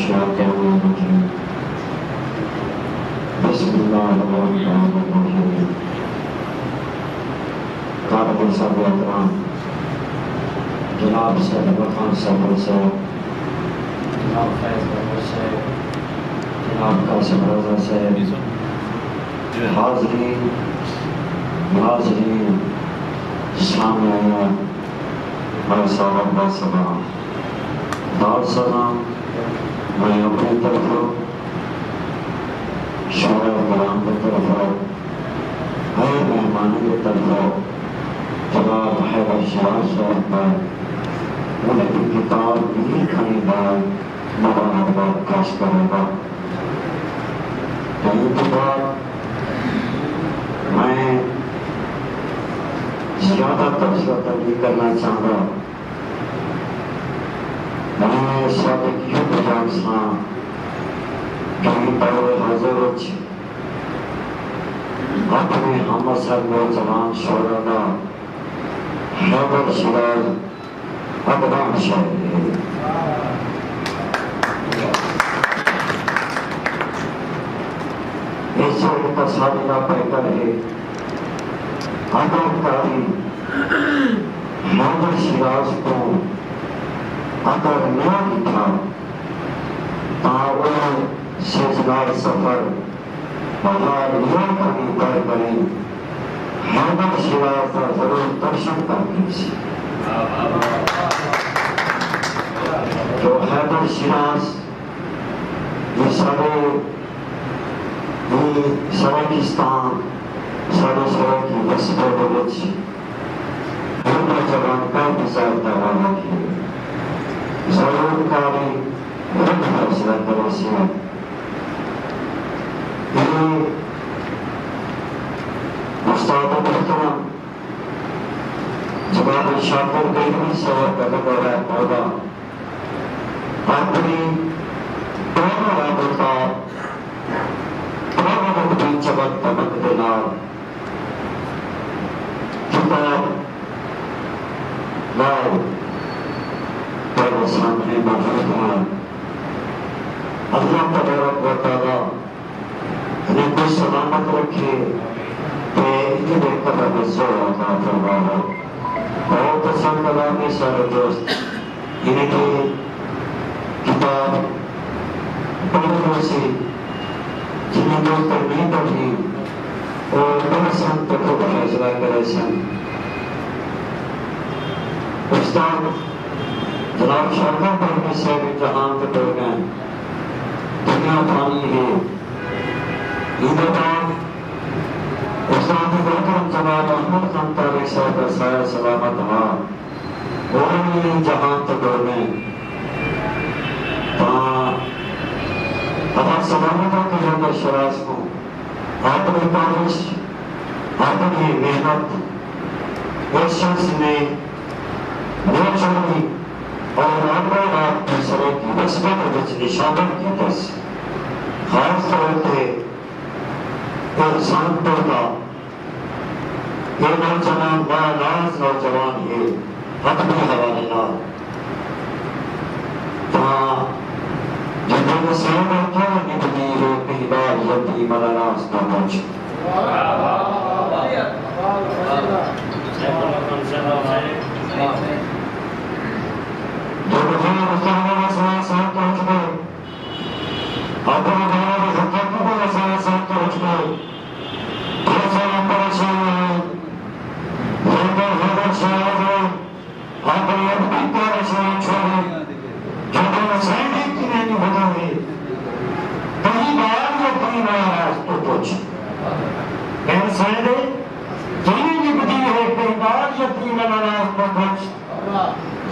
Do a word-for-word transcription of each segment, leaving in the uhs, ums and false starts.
الشیطان الرجیم۔ بسم اللہ الرحمن الرحیم۔ قابل صدر احترام جناب سید اکبر خان صاحب، جناب فیض احمد صاحب، جناب قاسم رضا صاحب، حاضرین، ناظرین، سامعین، بھائی صاحب، بھائی صاحبان، داد سلام۔ میں اپݨی طرفوں، شعراء کرام دی طرفوں، غیر مہمانی دی طرفوں جناب حیدر شیراز صاحب دا انہیں دی کتاب میر کھنی دا مبارکباد پیش کروں گا۔ تے ایں توں بعد میں زیادہ تبصرہ نہیں کرنا چاہندا۔ میں ساݙے ایہو گزارش ہاں جو ایں دور حاضر وچ اپݨے ہم عصر نوجوان شعراء دا حیدر شیراز ادبان شاعر ہے۔ ایہ صرف تصاویر دا پیکر ہے۔ اداکاری حیدر شیراز کوں اگر نہ ݙٹھا تاں او سلسلہ سفر بازار نیا کھڑی در بنی حیدر شیراز دا ضرور درشن کر گھنسی۔ جو حیدر شیراز ایں سارے، ایں سرائیکستان، سارے سرائیکی وسبے دے وچ ہر نوجوان کا انتظار دا والا ہے۔ ضرور کاری خود فیصلہ کریسی۔ اے استاد محترم جناب شاکر گنگوی صاحب دا نمبر ہے پودا۔ اپݨی ݙوہاں دا ملتاں، ݙوہاں مدنی چمک دمک دے نال کتاب نال تہاݙے سامݨے موجود ہاں۔ اللہ تبارک و تعالیٰ انہیں کوں سلامت رکھے تے انہیں دے قبر وچ جگہ عطا فرماوے۔ بہت پسند آ گئے سارے دوست، انہیں دی کتاب پڑھن ہوسی، جنہیں دوست نہیں پڑھی، او پڑھسن تے خود فیصلہ کریسن۔ استاد جناب شاکر پرمے صاحب جہان تے ٹر ڳئن، دنیا فانی ہے۔ ایندے بعد استاد محترم جناب احمد خان طارق صاحب دا سایہ سلامت ہا، او وی ایں جہان تے ٹر ڳئن۔ تاں اللہ سلامت رکھے حیدر شیراز کوں، اپݨی کاوش، اپݨی محنت، اس شخص نے نیچرلی اور راتوں رات دی سرائیکی وسبے دے وچ نشاور کیتس۔ خاص طور تے احسان ٹوٹا، اے نوجوان باانداز نوجوان ہے، ادبی حوالے نال۔ تاں جتھاں سیݙ کیوں نبھدی ہے، کہیں ٻال یتیم آلا راز نہ پُچھ۔ جو بغیر استاد والا سوال سر تے اٹھ ڳئے، اپݨے بارے دی حقیقت والا سوال سر تے اٹھ ڳئے، بہت سارے پریشان ہیں، لیکن حیدر شاہ اپݨے ادبی کاوشاں چھوڑی، جو تیݙے سائیں دی کیویں نبھدی ہے، کہیں ٻال یتیم آلا راز توں پُچھ۔ تیݙے سائیں دی کیویں نبھدی ہے، کہیں ٻال یتیم آلا راز توں پُچھ۔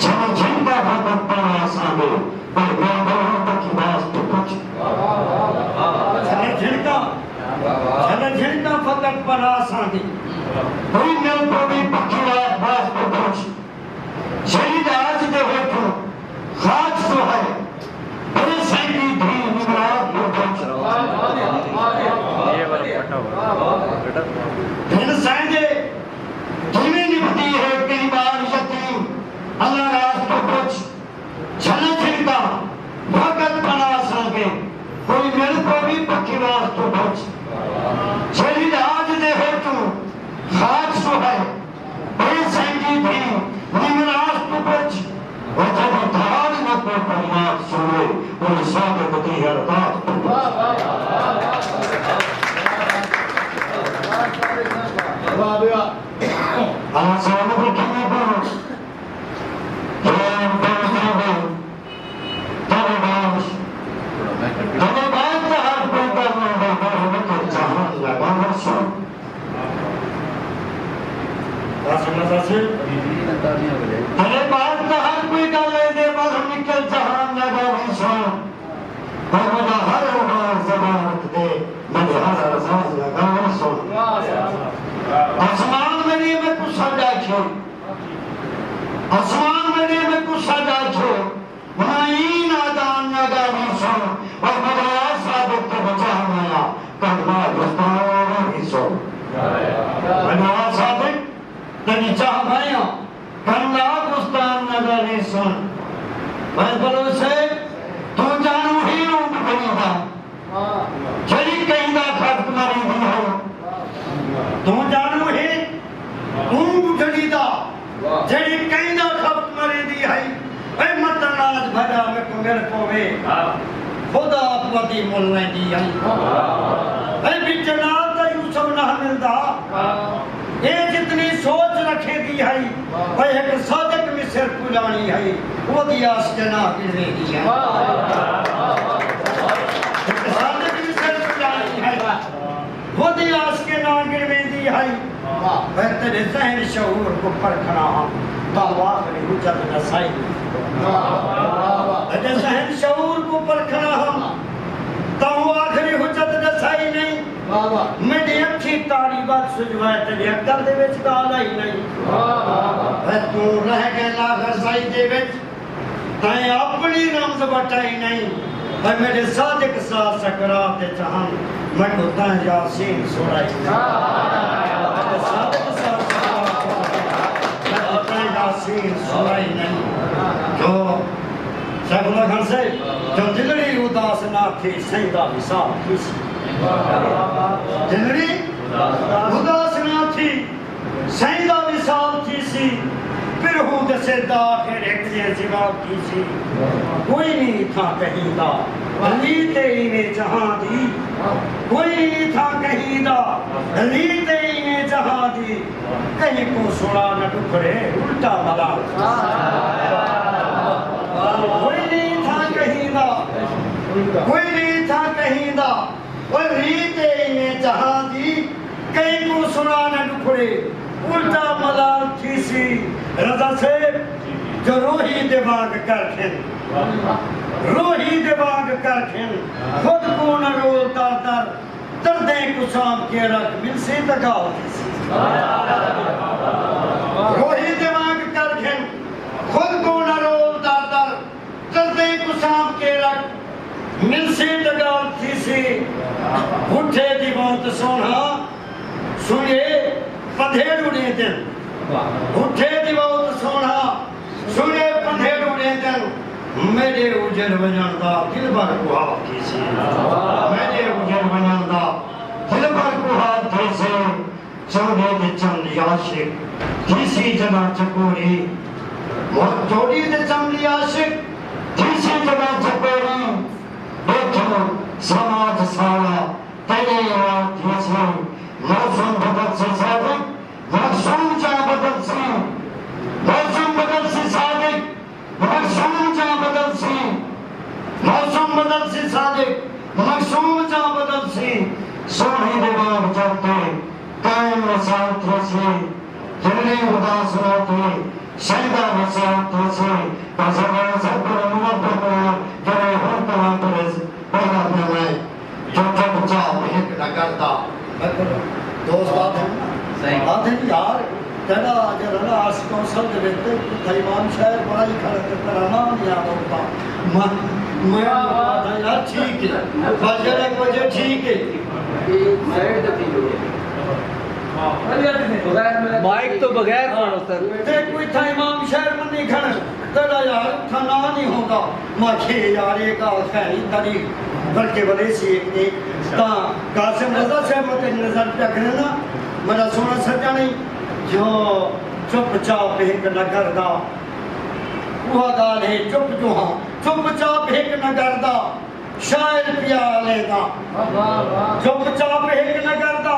جھن جھن دا فقط پاݨا اساں دے، پر ٻیا ٻہوں پکھی باز توں پُچھ۔ جھن جھن دا، جھن جھن دا فقط پاݨا اساں دے، کوئی مل پووی پکھی باز توں پُچھ۔ جیڑھی لاج دے ہیٹھوں خاک سہائے، بڑے سائیں دی دھی نمراد مردہ چ۔ ہن سائیں دے کیویں نبھدی ہے کہیں ٻال یتیم، اللہ راز توں پُچھ۔ جھل جھلدا وقت بݨا کوئی مل پووی پکھی راس توں بچ، جیڑھی لاج دے ہو توں خاک سہائے، بے سینگی دھی نمراس توں بچ، او جیڑھی دھاڑ نہ کوئی پریات سنوے، او صادق دی ارتاس توں بچ۔ واہ بھیا۔ اللہ سلامت رکھے۔ آسمان میݙے میکوں سݙ آکھے، آسمان میݙے میکوں سݙ آکھے، میں ایں نادان نہ ڳاوی سوں، پر میݙا صادق تیݙی چاہ مایا، کر لا گستاں نہ ڳاوی سوں۔ میݙا صادق تیݙی چاہ مایا، کر لا گستاں نہ ڳاوی سوں۔ میں بلوچ صاحب، توں ڄاݨو ہی اوں بݨی دا۔ جیڑھی کہیں دا خط مریندی ہے۔ توں ڄاݨو ہے، اوں ٻڈھڑی دا، جیڑھی کہیں دا خط مریندی ہے۔ اے متاں ناز بھرا میکوں مل پووے، خود آپ ودی مل لیندی ہے۔ اے بچے نال تاں یوسف نہ ملدا۔ اے جتنی سوچ رکھیندی ہئی، بھئی ہک صادق مصر پڄاݨی ہئی، اوندی آس کے نہ گݨویندی ہئی۔ ہک صادق مصر پڄاݨی ہئی، اوندی آس کے نہ گݨویندی ہئی۔ میں تیݙے ذہن شعور کوں پرکھݨا ہم، تاں آخری حجت ݙسائی۔ تیݙے ذہن شعور کوں پرکھݨا ہم، تاں آخری حجت ݙسائی نہیں۔ واہ واہ۔ میݙی اکھیں تاڑی ودھ سجھوائے، تیݙی عقل دے وچ ڳالھ آئی نئیں۔ واہ واہ۔ اے توں رہ ڳئیں لاغرضائی دے وچ، تیں اپݨی رمز وٹائی نئیں۔ اے میݙے صادق ساہ سکرات اچ ہن، میکوں تیں یاسین سݨائی نئیں۔ میݙے صادق ساہ سکرات اچ ہن، میکوں تیں یاسین سݨائی نئیں۔ جو شیخ اللہ خان صاحب، جو دلڑی اداس نہ تھی، سئیں دا وصال تھیسی۔ جنڑی اداس نہ تھی، سئیں دا وصال تھیسی۔ پرہو دے سر دا آخر ہک جیہاں زوال تھیسی۔ کوئی نی اتھاں کہیں دا لی تے ایویں جہاں دی، کوئی نی اتھاں کہیں دا لی تے ایویں جہاں دی، کہیں کوں سݨا نہ ݙکھڑے، الٹا ملال تھیسی۔ کوئی نی اتھاں کہیں دا، کوئی نی اتھاں کہیں دا، او ریت اے ایویں جہاں دی، کہیں کوں سݨا نہ ݙکھڑے، الٹا ملال تھیسی۔ رضا صاحب، جو روہی دے وانگ کر گھن، روہی دے وانگ کر گھن، خود کوں نہ رول در در، دردیں کوں سانبھ کے رکھ، ملسی تاں ڳالھ تھیسی۔ روہی دے وانگ کر گھن، خود کوں نہ رول در در، دردیں کوں سانبھ کے رکھ، ملسی تاں ڳالھ تھیسی۔ بڈھے دی موت سوہݨا، سنڄے پندھیڑ اݙیندن۔ بڈھے دی موت سوہݨا، سنڄے پندھیڑ اݙیندن۔ میݙے اجڑ ونڄݨ دا دلبر کوں حال تھیسی۔ میݙے اجڑ ونڄݨ دا دلبر کوں حال تھیسی۔ چوݙی تے چملی عاشق تھیسی جݙاں چکوری، مڑ چوݙی تے چملی عاشق تھیسی جݙاں چکوری، ݙیکھو سماج سارا تیݙے نال تھیسی۔ موسم بدلسی صادق، معصوم چا بدلسی، موسم بدلسی صادق، معصوم چا بدلسی، موسم بدلسی صادق، معصوم چا بدلسی۔ سوہݨی دے وانگ جل تے قائم وصال تھیسی، جنڑی اداس نہ تھی، سئیں دا وصال تھیسی۔ بس میں سب کوں منت کرݨا، جنہیں ہݨ تاں پرس پہلا پیا میں۔ جو چپ چاپ ہک نہ کردا۔ بالکل۔ دوست آہدن، صحیح۔ آہدن، یار، تیݙا جیڑھا نا آرٹس کونسل دے وچ تے اتھاں امام شاعر بݨائی کھڑے تے تیݙا ناں نہیں آندا اتھاں۔ میں، میں آہداں، یار، ٹھیک ہے۔ بس جیڑھا کجھ ہے، ٹھیک ہے۔ مائک تو بغیر پڑھو سر۔ تے کوئی تھا امام شہر منی کھڑ، تیرا یار تھا نہ نہیں ہوتا۔ ماکھے یار ایک آ خیری تری بلکہ بلے سی ایک نے۔ تا قاسم رضا صاحب مت نظر پیا کرنا، میرا سونا سجا نہیں جو چپ چاپ ایک نگر دا۔ وہ گال ہے چپ جو ہاں، چپ چاپ ایک نگر دا۔ شاعر پیا لیندا، چپ چاپ ہک نہ کردا۔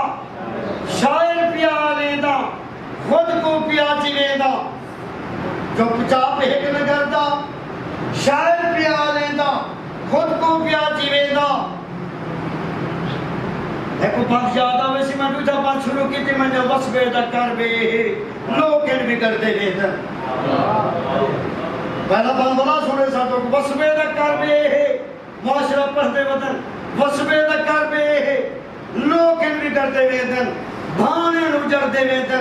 شاعر پیا لیندا، خود کوں پیا جیویندا۔ چپ چاپ ہک نہ کردا، شاعر پیا لیندا، خود کوں پیا جیویندا۔ ہک بند یاد آوے سی، میں ݙوجھا بند شروع کیتی، میں جو وسبے دا کر ٻئے ہے، لوک ہن وڳڑدے ویندن۔ پہلا بند بلا سݨے ساݙو، وسبے دا کر ٻئے ہے، معاشرہ پڑھدے ودن، وسبے دا کر ٻئے ہے، لوک ہن وڳڑدے ویندن، بھاݨ ہن اجڑدے ویندن۔